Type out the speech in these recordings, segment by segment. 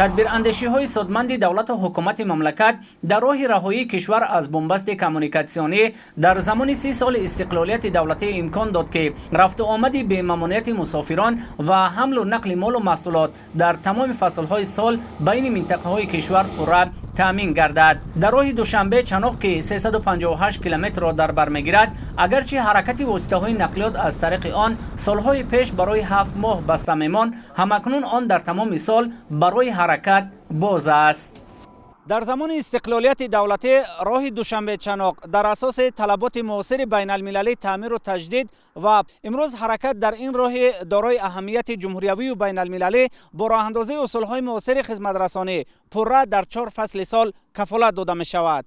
Тадбирандешиҳои судманди давлату ҳукумати мамлакат дар роҳи раҳоии кишвар аз бунбасти коммуникатсионӣ дар замони 30 соли истиқлолияти давлатӣ имкон дод, ки рафту омади бемамониати мусофирон ва ҳамлу нақли молу маҳсулот дар тамоми фаслҳои сол байни минтақаҳои кишвар пурра таъмин гардад. Дар роҳи Душанбе Чаноқ, ки 358 километрро дар бар мегирад, агарчи ҳаракати воситаҳои нақлиёт аз тариқи он солҳои пеш барои 7 моҳ баста мемонд, ҳамакнун он дар тамоми сол барои ҳаракат боз аст. Дар замони истиқлолияти давлатӣ роҳи Душанбе Чаноқ дар асоси талаботи муосири байналмилалӣ таъмиру таҷдид ва имрӯз ҳаракат дар ин роҳи дорои аҳамияти ҷумҳуриявию байналмилалӣ бо роҳандозии усулҳои муосири хизматрасонӣ пурра дар чор фасли сол кафолат дода мешавад.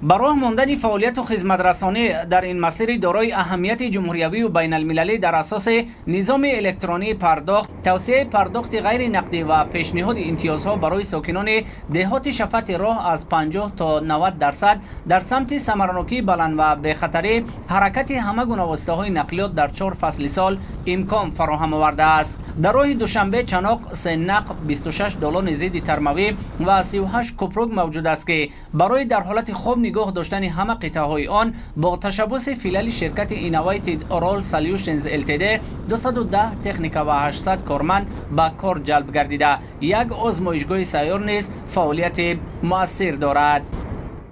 Ба роҳ мондани фаъолияту хизматрасонӣ дар ин масири дорои аҳамияти ҷумҳуриявию байналмилалӣ дар асоси низоми электронии пардохт, тавсияи пардохти ғайри нақдӣ ва пешниҳоди имтиёзҳо барои сокинони деҳоти шафати роҳ аз 50 то 90% дар самти самаранокии баланд ва бехатарӣ ҳаракати ҳама гуна воситаҳои нақлиёт дар чор фасли сол имкон фароҳам овардааст. Дар роҳи Душанбе Чаноқ се нақб, 26 долони зидди тармавӣ ва 38 купрук мавҷуд аст, ки барои дар ҳолати хуб нигоҳ доштани ҳама қитъаҳои он бо ташаббуси филиали ширкати Innovated Road Solutions Ltd 210 техника ва 800 корманд ба кор ҷалб гардида, як озмоишгоҳи сайёр низ фаъолияти муассир дорад.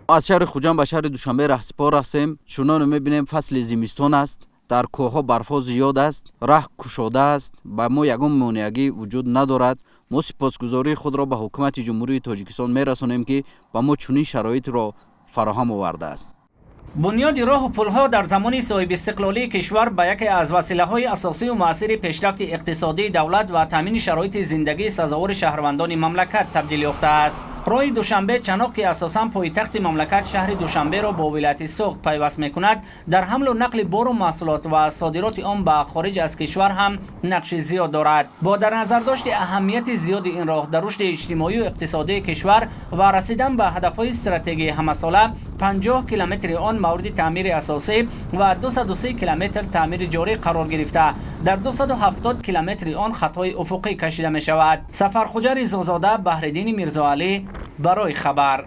Аз шаҳри Хуҷанд ба шаҳри Душанбе раҳсипор ҳастем. Чуноне мебинем, фасли зимистон аст, дар кӯҳҳо барфҳо зиёд аст, раҳ кушода аст, ба мо ягон монеагӣ вуҷуд надорад. Мо сипосгузории худро ба ҳукумати Ҷумҳурии Тоҷикистон мерасонем, ки ба мо чунин шароитро фароҳам овардааст. Бунёди роҳу пулҳо дар замони соҳибистиқлолии кишвар ба яке аз василаҳои асосию муассири пешрафти иқтисодии давлат ва таъмини шароити зиндагии сазовори шаҳрвандони мамлакат табдил ёфтааст. Роҳи Душанбе Чаноқ, ки асосан пойтахти мамлакат, шаҳри Душанберо бо вилояти Суғд пайваст мекунад, дар ҳамлу нақли бору маҳсулот ва содироти он ба хориҷ аз кишвар ҳам нақши зиёд дорад. Бо дар назардошти аҳамияти зиёди ин роҳ дар рушди иҷтимоию иқтисодии кишвар ва расидан ба ҳадафҳои стратегии ҳамасола, 50 километри он мавриди таъмири асосӣ ва 203 километр таъмири ҷорӣ қарор гирифта, дар 270 километри он хатҳои уфуқӣ кашида мешавад. Сафархуҷа Ризозода, Баҳриддини Мирзоалӣ, барои хабар.